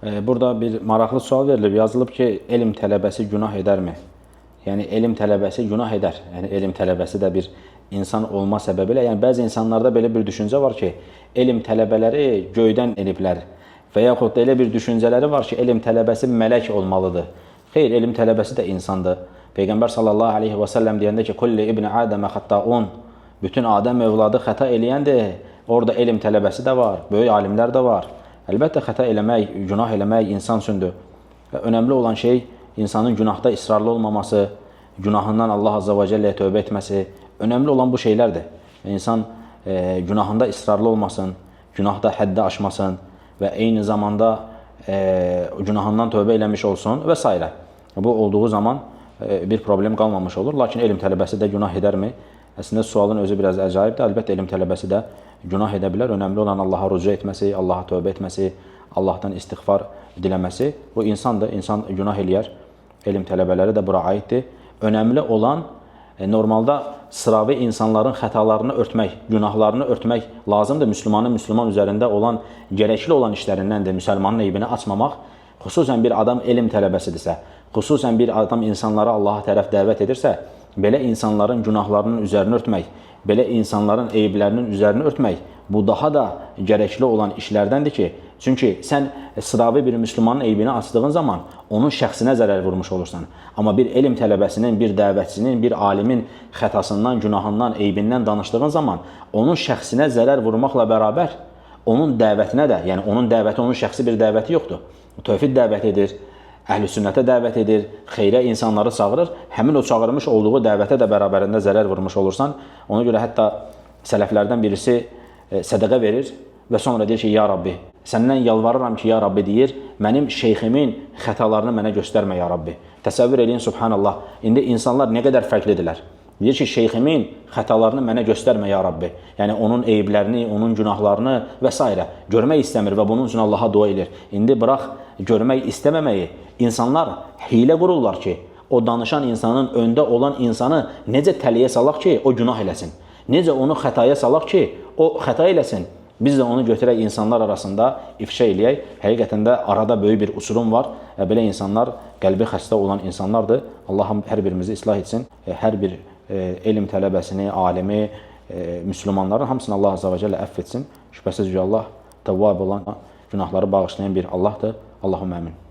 Burada bir maraqlı sual verilib. Yazılıb ki, elm tələbəsi günah edərmi? Yəni elm tələbəsi günah edər. Yəni elm tələbəsi də bir insan olma səbəbilə, yəni bəzi insanlarda belə bir düşüncə var ki, elm tələbələri göydən eniblər və yaxud da elə bir düşüncələri var ki, elm tələbəsi mələk olmalıdır. Xeyr, elm tələbəsi də insandır. Peyğəmbər sallallahu əleyhi və səlləm deyəndə ki, "Kulli ibn Adəmə xəttaun." Bütün Adəm övladı xəta eləyəndir. Orada elm tələbəsi də var, böyük alimlər də var. Əlbəttə xəta eləmək, günah eləmək insan üçündür. Və önəmli olan şey insanın günahda israrlı olmaması, günahından Allah azza və cəlləyə tövbə etməsi. Önəmli olan bu şeylərdir. İnsan günahında israrlı olmasın, günahda həddi aşmasın və eyni zamanda günahından tövbə eləmiş olsun və s. Bu olduğu zaman bir problem qalmamış olur. Lakin elm tələbəsi də günah edərmi? Əslində sualın özü biraz əcaibdir. Əlbəttə elm tələbəsi də günah edə bilər. Önəmli olan Allaha rücu etməsi, Allaha tövbə etməsi, Allahdan istiğfar diləməsi. Bu insandır, insan günah eləyər. Elm tələbələri də bura aiddir. Önəmli olan normalda sıravi insanların xətalarını örtmək, günahlarını örtmək lazımdır. Müslümanın müsəlman üzərində olan gərəkli olan işlərindəndir. Müsəlmanın eybini açmamaq. Xüsusən bir adam elm tələbəsidirsə, xüsusən bir adam insanları Allaha tərəf dəvət edirsə, belə insanların günahlarının üzərini örtmək, belə insanların eyiblərinin üzərini örtmək bu daha da gərəkli olan işlərdəndir ki, çünki sən sıravi bir müsəlmanın eybini açdığın zaman onun şəxsinə zərər vurmuş olursan. Amma bir elm tələbəsinin, bir dəvətçinin, bir alimin xətasından, günahından, eybindən danışdığın zaman onun şəxsinə zərər vurmaqla bərabər onun dəvətinə də, yəni onun dəvəti, onun şəxsi bir dəvəti yoxdur. Tövhid dəvət edir, əhl-i sünnətə dəvət edir, xeyrə insanları çağırır. Həmin o çağırmış olduğu dəvətə də bərabərində zərər vurmuş olursan. Ona görə hətta sələflərdən birisi sədəqə verir və sonra deyir ki, ya Rabbi, səndən yalvarıram ki, ya Rabbi deyir, mənim şeyximin xətalarını mənə göstərmə ya Rabbi. Təsəvvür eləyin, subhanallah, indi insanlar nə qədər fərqlidirlər. Deyir ki, şeyximin xətalarını mənə göstərmə ya Rabbi. Yəni onun eyiblərini, onun günahlarını və s. görmək istəmir və bunun üçün Allaha dua edir. İndi bırax görmək istəməməyi, insanlar hiylə qururlar ki, o danışan insanın öndə olan insanı necə təliyə salaq ki, o günah eləsin. Necə onu xətaya salaq ki, o xəta eləsin. Biz də onu götürək insanlar arasında ifşa eləyək. Həqiqətən də arada böyük bir uçurum var. Belə insanlar qəlbi xəstə olan insanlardır. Allahım hər birimizi islah etsin. Hər bir elm tələbəsini, alimi, müsəlmanların hamısını Allah azza və cəllə əfv etsin. Şübhəsiz ki, Allah təvvab olan, günahları bağışlayan bir Allahdır. Allahumma amin.